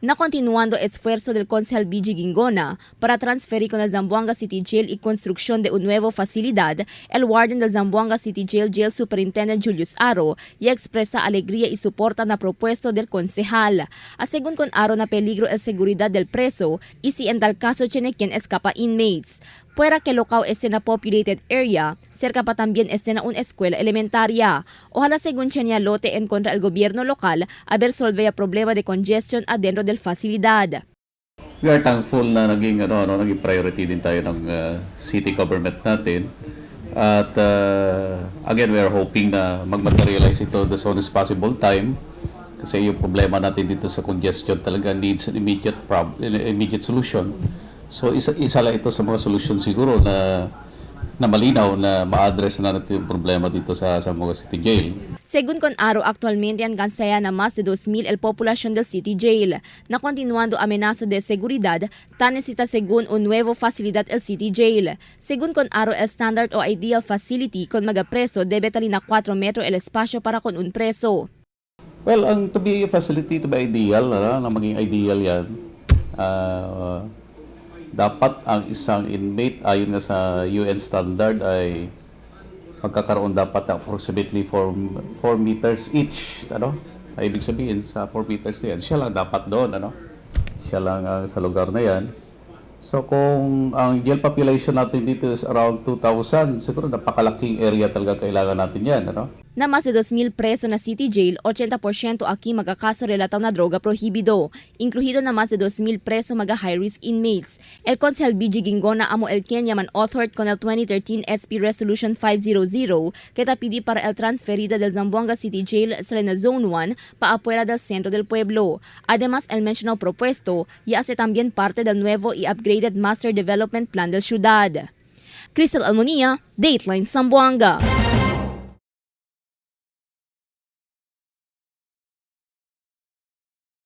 Na continuando esfuerzo del concejal BG Guingona para transferir con el Zamboanga City Jail y construcción de un nuevo facilidad, el warden del Zamboanga City Jail, Jail Superintendent Julius Aro, ya expresa alegría y soporta na propuesto del concejal. Según con Aro, na peligro el seguridad del preso y si en tal caso tiene quien escapa inmates. Fuera que local esté na populated area, cerca pa también esté na una escuela elementaria. Ojalá, según Chenia lote en contra el gobierno local a resolver el problema de congestion adentro del facilidad. We are thankful na naging ano ano naging priority din tayo ng city government natin. At again, we are hoping na mag-materialize ito the soonest possible time kasi yung problema natin dito sa congestion talaga needs an immediate solution. So isa lang ito sa mga solution siguro na malinaw na ma-address na natin yung problema dito sa Zamboanga City Jail. Según con Aro, actualmente alcanza na más de 2.000 el población del City Jail. Na continuando amenaza de seguridad, ta necesita según un nuevo facilidad el City Jail. Según con Aro, el standard o ideal facility con mga preso debe talina 4 metro el espacio para con un preso. Well, ang to be a facility, to be ideal, ano, na maging ideal yan, dapat ang isang inmate, ayon nga sa UN standard, ay magkakaroon dapat approximately 4 meters each. Ano? Ay, ibig sabihin, sa 4 meters na yan, siya lang dapat doon. Ano? Siya lang ang sa lugar na yan. So kung ang jail population natin dito is around 2,000, siguro napakalaking area talaga kailangan natin yan. Ano? Na más de 2.000 preso na City Jail, 80% aquí magakaso relatado na droga prohibido, incluido na más de 2.000 preso mga high-risk inmates. El Concejal BG Guingona amo el quien yaman authored con el 2013 SP Resolution 500 que ta pidi para el transferida del Zamboanga City Jail sa la Zone 1 pa afuera del centro del pueblo. Además, el mencionado propuesto ya hace también parte del nuevo y upgraded Master Development Plan del ciudad. Crystal Almonia, Dateline Zamboanga.